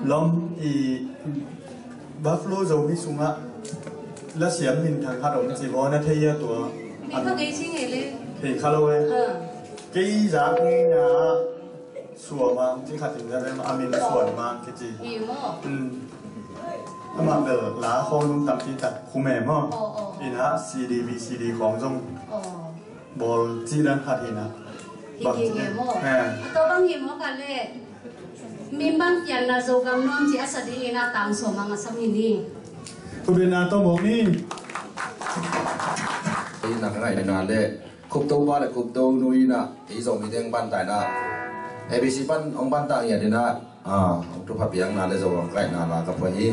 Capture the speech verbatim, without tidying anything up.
Lom i Buffalo Zomi sungah lasiam minthang khat om ci baw, na thei a tua? Thei kha kei ci ngei le. Thei kha lo e. Ah. Kei zak ngeina Suan Mang ci khat in zak em, a min Suan Mang kici. Hi maw? Um. Amah bel la khawng lungtang ci tak khu me maw? Oh, oh. Ina C D, V C D khawng zong. Oh. Bawl cih dan khat hi na. Hi bang kei cih nge maw? Eh. A tua bang hi maw khat le. Mi bang pianna Zogam nuam ci a sa dingin a tang Suan Mang a sam hi ni. Khutbetna tawh mawk ni. Ei na ka ngaihna le Khupto pa le Khupto nu ina ei Zomi teng banta ina A B C pan hong banta ngiat ina, ah, hong thupha piakna le Zogam ngaihna la ka pua hi.